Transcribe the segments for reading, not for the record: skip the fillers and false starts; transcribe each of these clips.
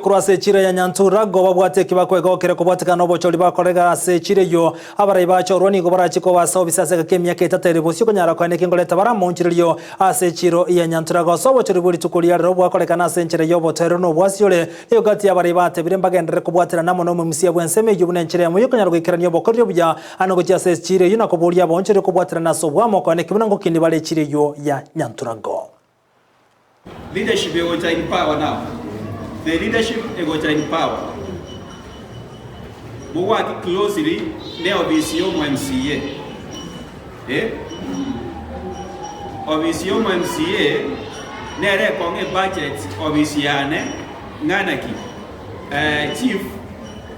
Korwa ase echiro ya Nyanturago babwate eki bakwegokera kobwatekana nobochori bakorega ase echiro eyio. Abarai bachorwa nigo barachie koba ase obisi ase egeka emiaka etato ere bosio konyara koenda ekengoreta bare amaonchorerio ase echiro ya Nyanturago. Ase obochori bwe rituko ria rero bwakorekana ase enchera y'obotoereru na obwasiore, nigo gati y'abarai batebire mbagenderere kobwaterana amo nomoimisia bw'ensemo eyio buna enchera eyemo y'okonyara goikerania obokoreri obuya ande gochia ase echiro eyio na koboria abaonchoreria kobwaterana ase obwamo koenda eki buna ngokindi bare echiro eyio ya Nyanturago. Leadership egocha in power now. The leadership egocha in power. Mobwati closely ne ofisi yo omo MCA. Eh? Ofisi yo omo MCA nere ekong'a ebudget ofisi yane ng'ana ki? Eh, chief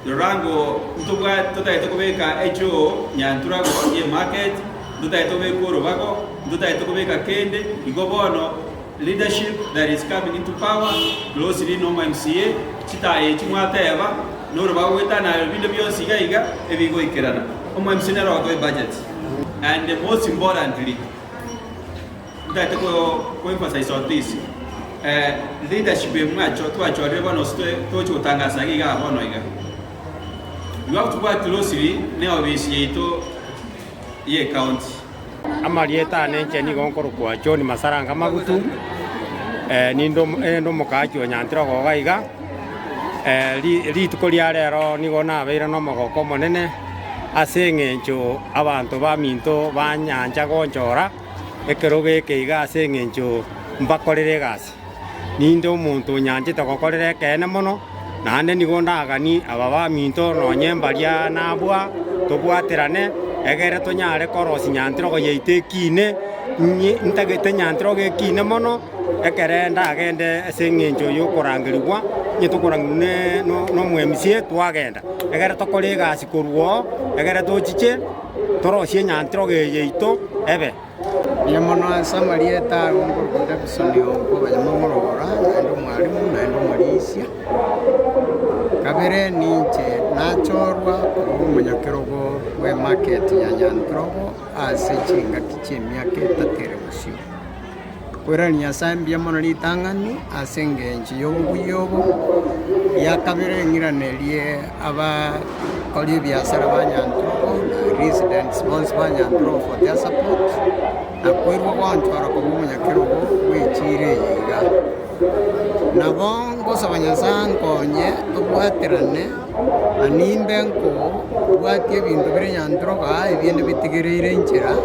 rorango ntobwate totagete kobeka echoo Nyanturago ye market Ntotagete kobeka orobago, ntotagete kobeka kende, igo bono leadership that is coming into power closely no MCA, chitaya echi mwateba, na orobago goetana binde bionsi iga iga ebigoikerana. Omo MCA nere ogotoa ebudget. And most importantly, ntagete ko ko emphasize on this, eh, leadership eye mwacho twachorire bono gose tochi gotangasa iga iga bono iga. You have to work closely ne ofisi yaito y'ecounty. Amarieta ane inche nigo nkorokwa John Masaranga Magutu, ninde ninde omokaachi o Nyantirogo iga iga, rituko ria rero nigo nabeire na omogoko omonene ase eng'encho abanto baminto banyancha gonchora ekerogo eke iga ase eng'encho mbakorere egasi. Ninde omonto onyanchete gokorera ekeene mono, naende nigo ndaganie aba baminto nonye mbaria nabua, tobwaterane, egere tonyare korosia nyantirogo yaito ekiine, inye ntagete nyantirogo ekiine mono, ekere ndagende ase eng'encho y'okorangerigwa, onye tokorangerigwa ne no na omo MCA twagenda, egere tokore egasi korwa oo, egere tochiche torosie enyantirogo eye yaito ebe. Mbuya mono ase amarieta ago nkorokwa Davison Onko Banyamamorora, naende omwalimu, naende omorisia. Kabere ninche nachorwa koba omonyakerogo bw'emarket ya Nyantrogo ase chingaki chi'emiaka etato ere bosio. Koirania Nyasae mbuya mono ritang'ani ase engencho y'obobuya obo, ria kabere ng'iranerie abakori ebiasara ba Nyantrogo na residents bonsi ba Nyantrogo for their support, na koirwa gonchora koba omonyakerogo bw'echiira eye iga. Nabo ngosaba Nyasae ankonye tobwaterane na nimbe nkobwatia ebinto bire Nyantrogo aa ebiende bitigereire enchera.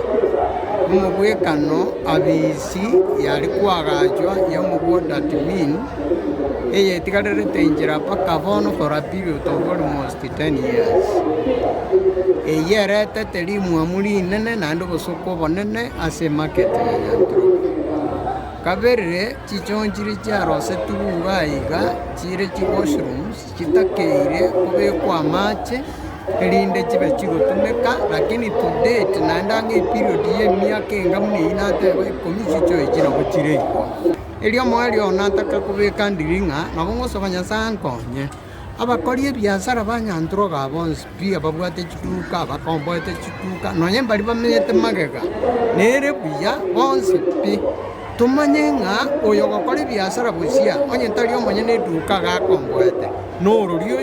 Omogwekano Abisi yare koagachwa y'omobwoti Admin, eyetigarerete inchera mpaka bono for a period of almost 10 years. Eyio eretete rimwamu rinene naende obosooku obonene ase emarket ya Nyantrogo. Kabere chichoo nchire chiarosetigwe iga iga chire chi washrooms chitakeire kobekwa amache erinde chibe chigotumeka lakini to date naende ang'e eperiod ya emiaka enga buna eyio nateba ikomi chichoo echi nabo chire igo. Erio omoerio one nataka kobeka ndiri ng'a nabo ngosaba Nyasaye ankonye, abakori ebiasara ba Nyantrogo aba bonsi pi ababwate chituka, abakomboete chituka, nonye mbaria bamenyete magega, nere buya bonsi pi. Tomanye ng'a oyo ogokora ebiasara bosia, onye tari omonyene eduka agakomboete, norori oyo.